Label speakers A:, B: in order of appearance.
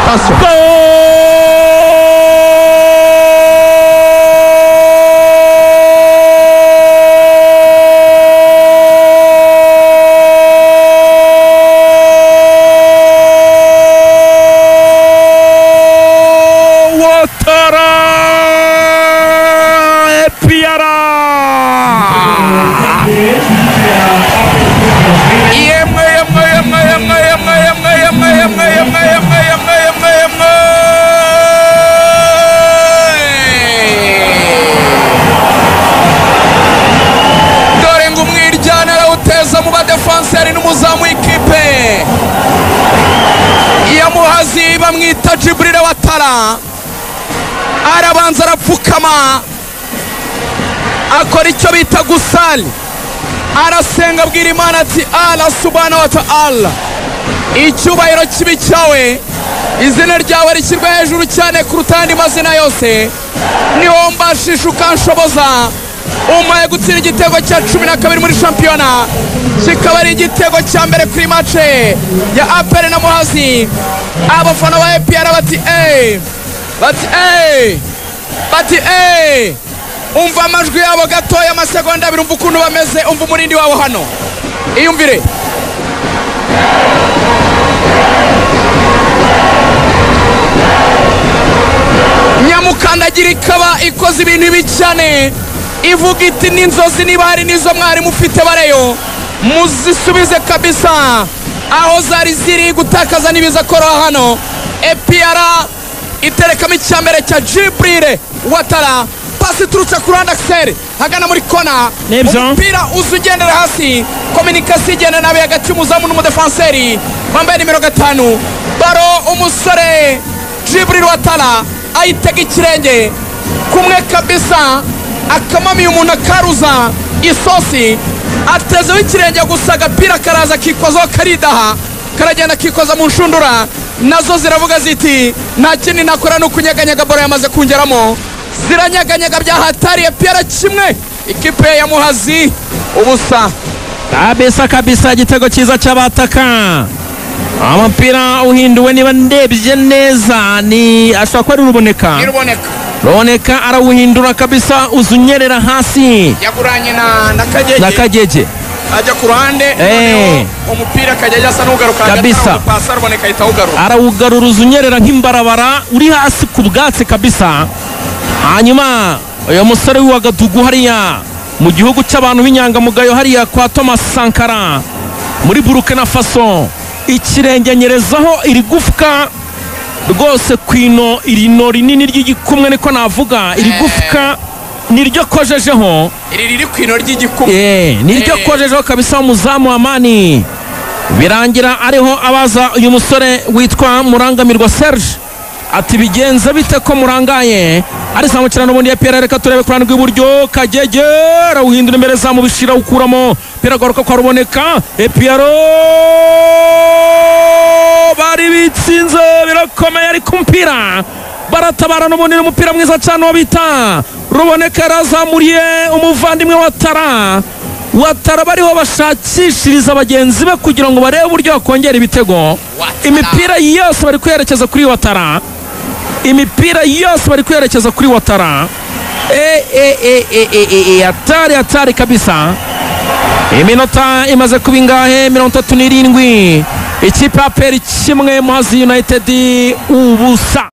A: Attention. Dore ngo umwiryane arawuteza mu badefanseri n'umuzamu w'ikipe ya Muhazi bamwita Djibril Ouattara, arabanza arapfukama akora icyo bita gusali, arasenga abwira Imana ati Allah subhanahu wa ta'ala, icyubahiro kibi cyawe, izina ryawe rishyirwa hejuru cyane kuruta andi mazina yose, niwo mbashisha ukanshoboza, umpaye gutsinda igitego cya 12 muri shampiyona, kikaba ari igitego cya mbere kuri mace ya APR na Muhazi. Abafana ba APR bati bati bati umva amajwi yabo gatoya, amasegonda abiri, umva ukuntu bameze, umva umurindi wabo hano, iyumvire. Nyamukandagira ikaba ikoze ibintu bibi cyane, ivuga iti n'inzozi niba hari n'izo mwari mufite bareyo muzisubize kabisa aho zari ziri, gutakaza n'ibiza koroha hano. APR iterekamo icyambere cya Djibril Ouattara, pasi iturutse ku ruhande Axel hagana muri kona, umupira uza ugendera hasi, kominikasiyo igenda nabi hagati y'umuzamu n'umudefanseri wambaye nimero 5, baro umusore Djibril Ouattara ayitega ikirenge kumwe kabisa, akamamiye umuntu akaruza isosi, atezeho ikirenge gusa, agapira karaza akikozaho karidaha, karagenda akikoza mu nshundura, nazo ziravuga ziti nta kindi nakora ni ukunyeganyega, baro yamaze kungeramo, ziranyeganyega byahatariye. APR kimwe ikipe ya Muhazi ubusa.
B: Kabisa kabisa, igitego cyiza cy'abataka. Umupira uhinduwe niba ndebye neza ni ashobora kuba ari Ruboneka. Ruboneka arawuhindura kabisa, uzunyerera hasi,
A: yaguranye na Kagege,
B: na Kagege
A: ajya ku ruhande, umupira Kagege asa n'ugaruka
B: kabisa,
A: pasa Ruboneka ahita awugarura,
B: arawugarura uzunyerera nk'imbarabara uri hasi ku bwatsi kabisa. Hanyuma uyu musore w'Uwagadugu hariya mu gihugu cy'abantu b'inyangamugayo hariya kwa Thomas Sankara muri Burkina Faso, ikirenge nyerezaho iri gufwa rwose kwino, irino rinini ry'igikumwe niko navuga, iri gufwa niryo kojejeho,
A: iri riri kwino ry'igikumwe,
B: niryo kojejeho kabisa umuzamu Amani. Birangira ariho abaza uyu musore witwa Murangamirwa Serge ati bigenze bite ko murangaye, arizamukira n'ubundi APR. Reka turebe ku ruhande rw'iburyo, Kagege arawuhindura imbere zamu bishira ukuramo piragaruka kwa Ruboneka, APR bari bitsinze birakomeye, ariko umupira baratabara n'ubundi, umupira mwiza cyane wo bita Ruboneka yarazamuriye umuvandimwe Ouattara. Ouattara bariho bashakishiriza bagenzi be kugira ngo barebe uburyo bakongera ibitego. Imipira yose bari kwerekeza kuri Ouattara, imipira yose bari kwerekeza kuri Ouattara. Hatari hatari kabisa. Iminota imaze kuba ingahe? 37. Ikipe APR kimwe, Muhazi United ubusa.